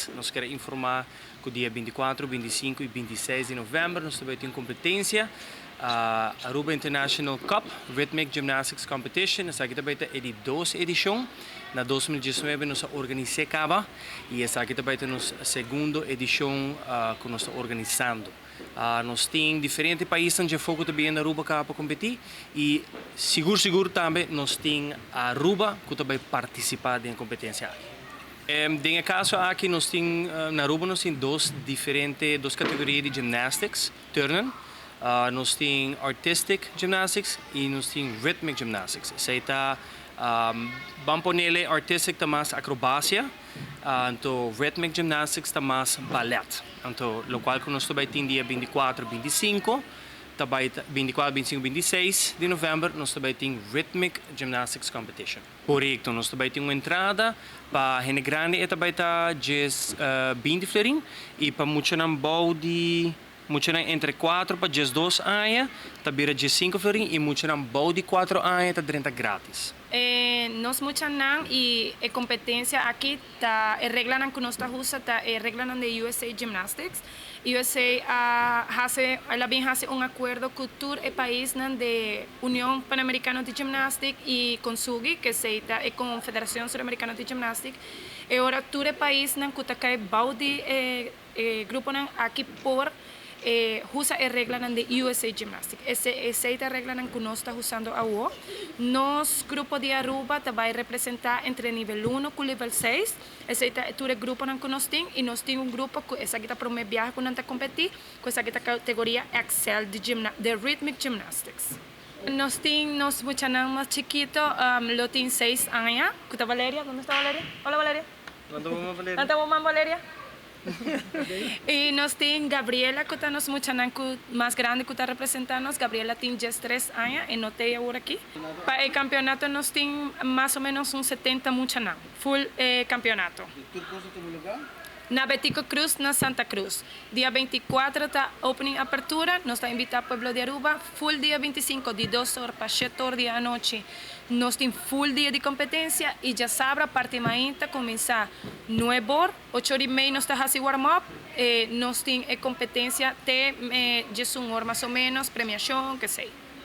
Gymnastics. Nos kier informa cu dia 24, 25 y 26 di november nos tambe tin competencia. Aruba International Cup Rhythmic Gymnastics Competition. Esaki tambe ta e di 2 edicion. Na 2019 nos a organisa caba y esaki tambe ta nos segundo edicion cu nos ta organisando. Nos tin diferente pais di afo tambe na Aruba pa competi y sigur sigur tambe nos tin Aruba cu tambe participa den e competencia aki. Den caso aki nos tin na Aruba nos tin dos diferente dos categoria di gymnastics, turnen. Nos tin artistic gymnastics y nos tin rhythmic gymnastics. Esey ta ban pone artistic ta mas acrobacia, anto rhythmic gymnastics ta mas ballet. Anto, locual cu nos tambe tin dia 24, 25, tambe 24, 25, 26 di november, nos tambe tin rhythmic gymnastics competition. Corecto, nos tambe tin un entrada pa hende grandi e tambe ta 20 florin y pa muchanan bou di muchanan entre 4 pa 12 aña, ta bira 5 florin y muchanan bou di 4 aña ta 30 gratis. Nos muchanan y e competencia aki ta e reglanan cu nos ta usa ta e reglanan di USA Gymnastics. USA a haci el a bin haci un acuerdo cu tur e paisnan di Union Panamericano di Gymnastics y CONSUGI, cu ta e Confederacion Suramericano di Gymnastics. Y ora tur e paisnan cu ta cay bou di e gruponan aki por usa e reglanan di USA Gymnastics. Esey ta e reglanan cu nos ta usando awo. Nos grupo di Aruba ta bay representa entre nivel 1 cu nivel 6. Esey ta tur e gruponan cu nos tin y nos tin un grupo cu esaki ta prome biaha cu nan ta competi, cu esaki ta categoria Excel di Rhythmic Gymnastics. Nos tin nos muchanan mas chikito, lo tin 6 aña. Cu ta Valeria, unda ta Valeria? Hola, Valeria. Unda ta mama Valeria? Y nos tin Gabriela, cu ta nos muchanan mas grandi cu ta representando. Gabriela tin 3 aña y no tin awor aki. Pa e campeonato nos tin mas o menos un 70 muchanan, full campeonato. Na Betico Croes, na Santa Cruz. Dia 24 ta opening, apertura, nos ta invita pueblo di Aruba. Full dia 25, di 2 or pa 7 or di anochi. Nos tin full dia di competencia y diasabra parti mainta cuminsa 9 or, 8 or y mey nos ta haci warm up. Nos tin competencia te 11 or mas o menos, premiacion, cu esey.